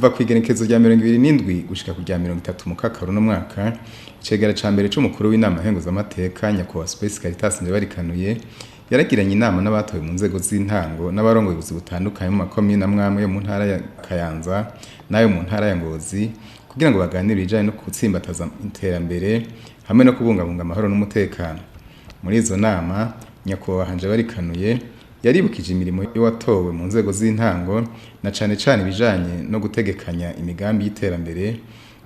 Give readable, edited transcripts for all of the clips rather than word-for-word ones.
Kuva ku igenekerezo rya 27 gushika ku rya 30 Mukakaro no mwaka, icegera ca mbere c'umukuru w'inama nkenguzamateka, nyakubahwa Space Caritas Njebarikanuye, yaragiranye inama n'abatowe mu nzego z'intango n'abarongoye ubuzi butandukanye mu makomine amwamwe yo mu ntara ya Kayanza n'ayo mu ntara ya Ngozi, kugira ngo baganire ibijanye no gutsimbataza iterambere hamwe no kubungabunga amahoro n'umutekano. Muri izo nama, nyakubahwa Njebarikanuye yaribukije imirimo y'uwatowe mu nzego z'intango, na cane cane ibijanye no gutegekanya imigambi y'iterambere,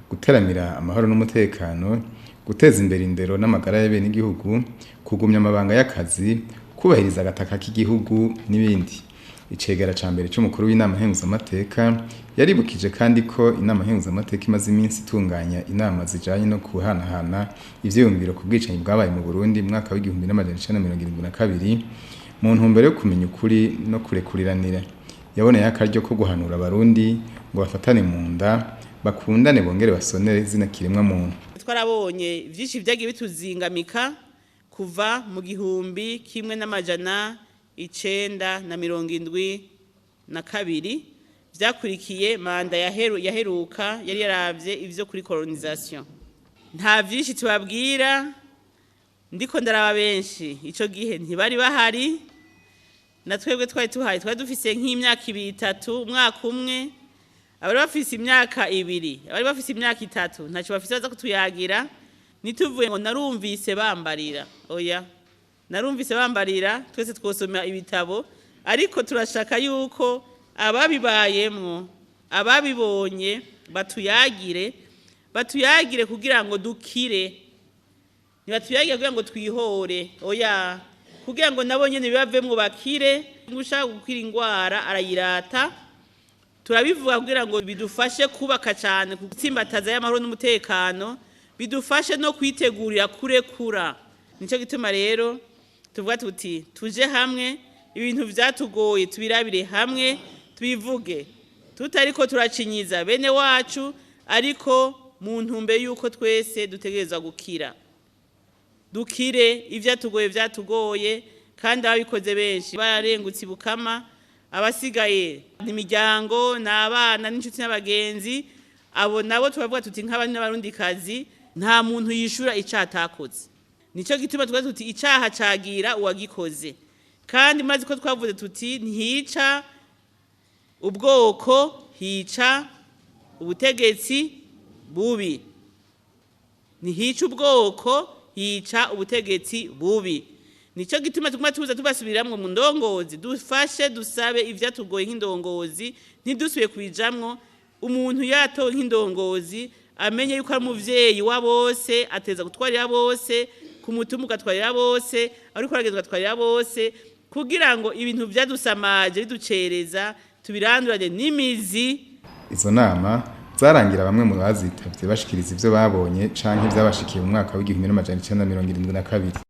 guteramira amahoro n'umutekano, guteza imbere indero n'amagara y'abenegihugu, kugumya amabanga y'akazi, kubahiriza agataka k'igihugu n'ibindi. Icegera ca mbere c'umukuru w'inama nkenguzamateka yaribukije kandi ko inama nkenguzamateka imaze iminsi itunganya inama zijanye no guhanahana ivyiyumviro ku bwicanyi bwabaye mu Burundi mu mwaka w'1972, mu ntumbero yo kumenya ukuri no kurekuriranira. Yaboneye akaryo ko guhanura Abarundi ngo bafatane mu nda, bakundane, bongere basonere izina kiremwa muntu. Twarabonye byinshi byagiye bituzingamika kuva mu 1972, byakurikiye manda yaheruka yari yaravye ivyo kuri colonisation. Nta vyinshi tubabwira, ndiko ndaraba benshi ico gihe ntibari bahari, na twebwe twari tuhaye, twari dufise nk'imyaka 2, 3, umwaka umwe. Abari bafise imyaka 2, abari bafise imyaka 3, ntacyo bafise baza kutuyagira. Nituvuye ngo narumvise bambarira, oya, narumvise bambarira, twese twosoma ibitabo, ariko turashaka yuko ababibayemwo, ababibonye batuyagire, batuyagire kugira ngo dukire. Ntibatuyagire kugira ngo twihore, oya, kugira ngo nabo nyene bibavemwo bakire. Ushaka gukira ingwara arayirata. Turabivuga kugira ngo bidufashe kubaka cyane gutsimbataza y'amahoro n'umutekano, bidufashe no kwitegurira kurekura. Nicyo gituma rero tuvuga tuti tuje hamwe, ibintu vyatugoye tubirabire hamwe, tubivuge tutariko turacinyiza bene wacu, ariko mu ntumbe yuko twese dutegerezwa gukira, dukire ivyatugoye vyatugoye. Kandi ababikoze benshi bararengutse ibukama, abasigaye imiryango n'abana n'inshuti n'abagenzi. Abo nabo turavuga tuti nk'abandi n'Abarundikazi, nta muntu yishura icaha atakoze. Nico gituma tuvuga tuti icaha cagira uwagikoze. Kandi murazi ko twavuze tuti ntihica ubwoko, hica ubutegetsi bubi. Ntihica ubwoko, hica ubutegetsi bubi. Nico gituma tuguma tuza tubasubiramwo mu ndongozi, dufashe dusabe ivyatugoye nk'indongozi ntidusubiye kubijamwo. Umuntu yatowe nk'indongozi amenye yuko ari umuvyeyi wa bose, ateza gutwarira bose, ku mutumba ugatwarira bose, ariko arageza ugatwarira bose, kugira ngo ibintu vyadusamaje biducereza tubirandurane n'imizi. Izo nama zarangira bamwe mu bazitavye bashikiriza ivyo babonye canke ivyabashikiye mu mwaka w'1972.